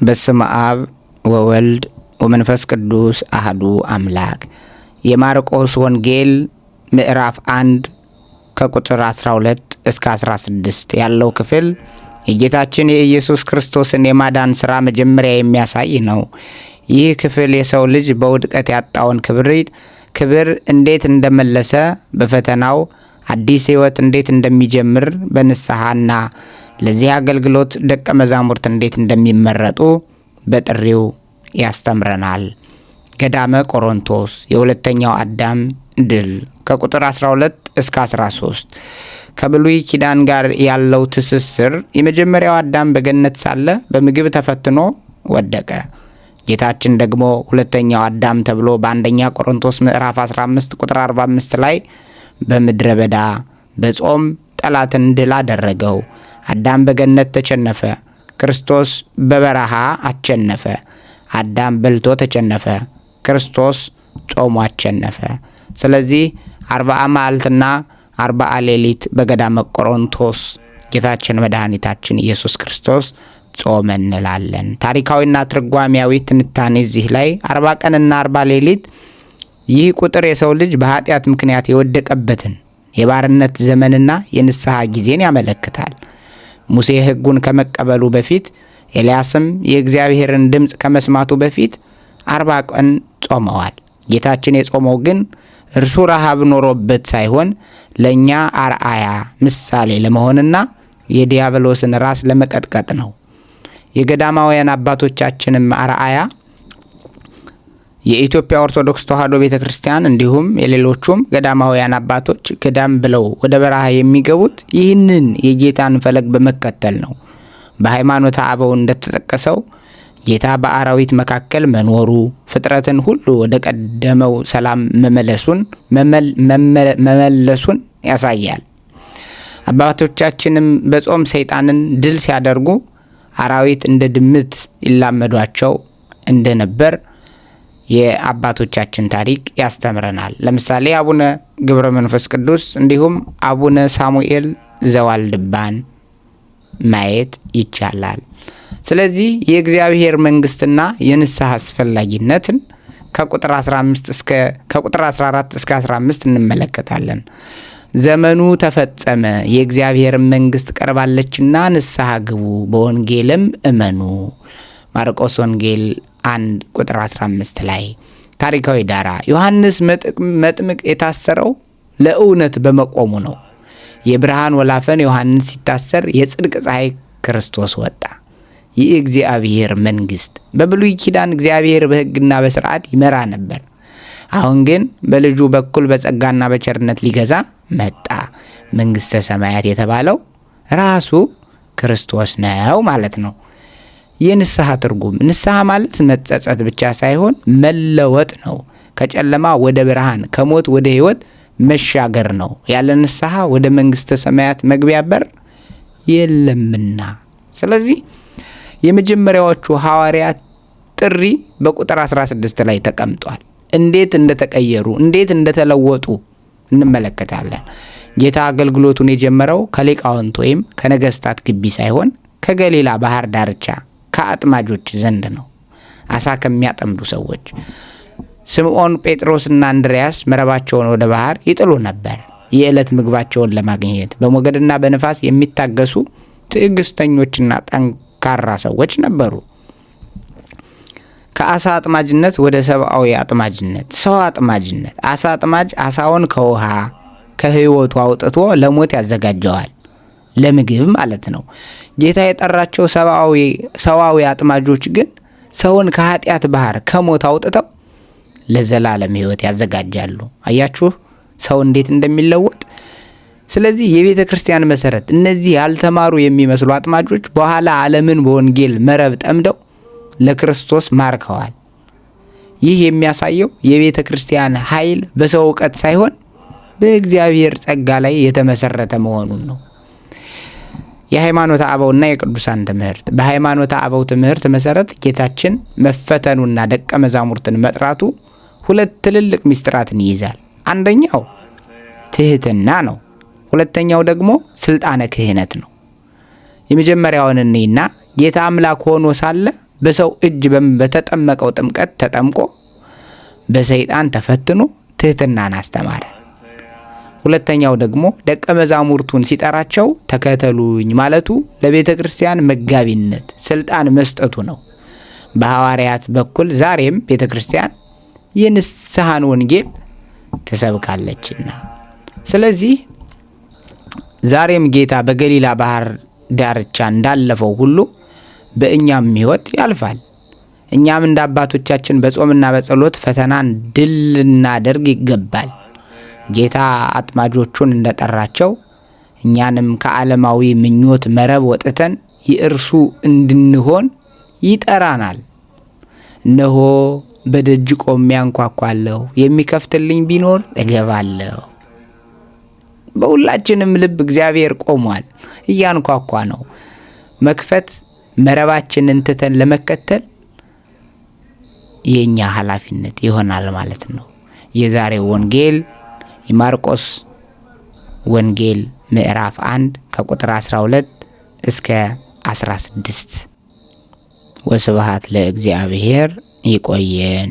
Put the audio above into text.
በስመ አብ ወወልድ ወመንፈስ ቅዱስ አህዱ አምላክ። የማርቆስ ወንጌል ምዕራፍ 1 ከቁጥር 12 እስከ 16 ያለው ክፍል የጌታችን የኢየሱስ ክርስቶስን የማዳን ሥራ መጀመሪያ የሚያሳይ ነው። ይህ ክፍል የሰው ልጅ በውድቀት ያጣውን ክብር እንዴት እንደመለሰ፣ በፈተናው አዲስ ሕይወት እንዴት እንደሚጀምር፣ በንስሐና ለዚህ አገልግሎት ደቀ መዛሙርት እንዴት እንደሚመረጡ በጥሪው ያስተምረናል። ገዳመ ቆሮንቶስ የሁለተኛው አዳም ድል ከቁጥር 12 እስከ 13 ከብሉይ ኪዳን ጋር ያለው ትስስር የመጀመሪያው አዳም በገነት ሳለ በምግብ ተፈትኖ ወደቀ። ጌታችን ደግሞ ሁለተኛው አዳም ተብሎ በአንደኛ ቆሮንቶስ ምዕራፍ 15 ቁጥር 45 ላይ በምድረ በዳ በጾም ጠላትን ድል አደረገው። አዳም በገነት ተቸነፈ፣ ክርስቶስ በበረሃ አቸነፈ። አዳም በልቶ ተቸነፈ፣ ክርስቶስ ጾሞ አቸነፈ። ስለዚህ 40 መዓልትና 40 ሌሊት በገዳመ ቆሮንቶስ ጌታችን መድኃኒታችን ኢየሱስ ክርስቶስ ጾመ እንላለን። ታሪካዊና ትርጓሜያዊ ትንታኔ እዚህ ላይ 40 ቀንና 40 ሌሊት፣ ይህ ቁጥር የሰው ልጅ በኃጢአት ምክንያት የወደቀበትን የባርነት ዘመንና የንስሐ ጊዜን ያመለክታል። ሙሴ ሕጉን ከመቀበሉ በፊት፣ ኤልያስም የእግዚአብሔርን ድምፅ ከመስማቱ በፊት 40 ቀን ጾመዋል። ጌታችን የጾመው ግን እርሱ ረሃብ ኖሮበት ሳይሆን ለእኛ አርአያ ምሳሌ ለመሆንና የዲያብሎስን ራስ ለመቀጥቀጥ ነው። የገዳማውያን አባቶቻችንም አርአያ የኢትዮጵያ ኦርቶዶክስ ተዋሕዶ ቤተ ክርስቲያን እንዲሁም የሌሎቹም ገዳማውያን አባቶች ገዳም ብለው ወደ በረሃ የሚገቡት ይህንን የጌታን ፈለግ በመከተል ነው። በሃይማኖተ አበው እንደተጠቀሰው ጌታ በአራዊት መካከል መኖሩ ፍጥረትን ሁሉ ወደ ቀደመው ሰላም መመለሱን ያሳያል። አባቶቻችንም በጾም ሰይጣንን ድል ሲያደርጉ አራዊት እንደ ድምት ይላመዷቸው እንደነበር የአባቶቻችን ታሪክ ያስተምረናል። ለምሳሌ አቡነ ገብረ መንፈስ ቅዱስ እንዲሁም አቡነ ሳሙኤል ዘዋልድባን ማየት ይቻላል። ስለዚህ የእግዚአብሔር መንግስትና የንስሐ አስፈላጊነትን ከቁጥር 15 እስከ ከቁጥር 14 እስከ 15 እንመለከታለን። ዘመኑ ተፈጸመ፣ የእግዚአብሔር መንግስት ቀርባለችና ንስሐ ግቡ፣ በወንጌልም እመኑ። ማርቆስ ወንጌል 1 ቁጥር 15 ላይ። ታሪካዊ ዳራ ዮሐንስ መጥምቅ የታሰረው ለእውነት በመቆሙ ነው። የብርሃን ወላፈን ዮሐንስ ሲታሰር የጽድቅ ፀሐይ ክርስቶስ ወጣ። የእግዚአብሔር መንግስት በብሉይ ኪዳን እግዚአብሔር በሕግና በስርዓት ይመራ ነበር። አሁን ግን በልጁ በኩል በጸጋና በቸርነት ሊገዛ መጣ። መንግስተ ሰማያት የተባለው ራሱ ክርስቶስ ነው ማለት ነው። የንስሐ ትርጉም ንስሐ ማለት መጸጸት ብቻ ሳይሆን መለወጥ ነው። ከጨለማ ወደ ብርሃን፣ ከሞት ወደ ሕይወት መሻገር ነው። ያለ ንስሐ ወደ መንግስተ ሰማያት መግቢያ በር የለምና። ስለዚህ የመጀመሪያዎቹ ሐዋርያት ጥሪ በቁጥር 16 ላይ ተቀምጧል። እንዴት እንደተቀየሩ፣ እንዴት እንደተለወጡ እንመለከታለን። ጌታ አገልግሎቱን የጀመረው ከሊቃውንት ወይም ከነገስታት ግቢ ሳይሆን ከገሊላ ባህር ዳርቻ ከአጥማጆች ዘንድ ነው። አሳ ከሚያጠምዱ ሰዎች። ስምዖን ጴጥሮስና እንድርያስ መረባቸውን ወደ ባህር ይጥሉ ነበር። የዕለት ምግባቸውን ለማግኘት በሞገድና በንፋስ የሚታገሱ ትዕግስተኞችና ጠንካራ ሰዎች ነበሩ። ከአሳ አጥማጅነት ወደ ሰብአዊ አጥማጅነት፣ ሰው አጥማጅነት። አሳ አጥማጅ አሳውን ከውሃ ከህይወቱ አውጥቶ ለሞት ያዘጋጀዋል፣ ለምግብ ማለት ነው። ጌታ የጠራቸው ሰዋዊ አጥማጆች ግን ሰውን ከኃጢአት ባህር ከሞት አውጥተው ለዘላለም ህይወት ያዘጋጃሉ። አያችሁ ሰው እንዴት እንደሚለወጥ። ስለዚህ የቤተ ክርስቲያን መሰረት እነዚህ ያልተማሩ የሚመስሉ አጥማጆች በኋላ ዓለምን በወንጌል መረብ ጠምደው ለክርስቶስ ማርከዋል። ይህ የሚያሳየው የቤተ ክርስቲያን ኃይል በሰው እውቀት ሳይሆን በእግዚአብሔር ጸጋ ላይ የተመሰረተ መሆኑን ነው። የሃይማኖተ አበውና የቅዱሳን ትምህርት በሃይማኖተ አበው ትምህርት መሰረት ጌታችን መፈተኑና ደቀ መዛሙርትን መጥራቱ ሁለት ትልልቅ ምስጢራትን ይይዛል። አንደኛው ትህትና ነው። ሁለተኛው ደግሞ ስልጣነ ክህነት ነው። የመጀመሪያውን እንይና ጌታ አምላክ ሆኖ ሳለ በሰው እጅ በተጠመቀው ጥምቀት ተጠምቆ በሰይጣን ተፈትኖ ትህትናን አስተማረ። ሁለተኛው ደግሞ ደቀ መዛሙርቱን ሲጠራቸው ተከተሉኝ ማለቱ ለቤተ ክርስቲያን መጋቢነት ስልጣን መስጠቱ ነው። በሐዋርያት በኩል ዛሬም ቤተ ክርስቲያን የንስሐን ወንጌል ትሰብካለችና፣ ስለዚህ ዛሬም ጌታ በገሊላ ባህር ዳርቻ እንዳለፈው ሁሉ በእኛም ሕይወት ያልፋል። እኛም እንደ አባቶቻችን በጾምና በጸሎት ፈተናን ድል ልናደርግ ይገባል። ጌታ አጥማጆቹን እንደጠራቸው እኛንም ከዓለማዊ ምኞት መረብ ወጥተን የእርሱ እንድንሆን ይጠራናል። እነሆ በደጅ ቆሜ አንኳኳለሁ፣ የሚከፍትልኝ ቢኖር እገባለሁ። በሁላችንም ልብ እግዚአብሔር ቆሟል፣ እያንኳኳ ነው። መክፈት መረባችንን ትተን ለመከተል የእኛ ኃላፊነት ይሆናል ማለት ነው። የዛሬው ወንጌል የማርቆስ ወንጌል ምዕራፍ 1 ከቁጥር 12 እስከ 16። ወስብሐት ለእግዚአብሔር። ይቆየን።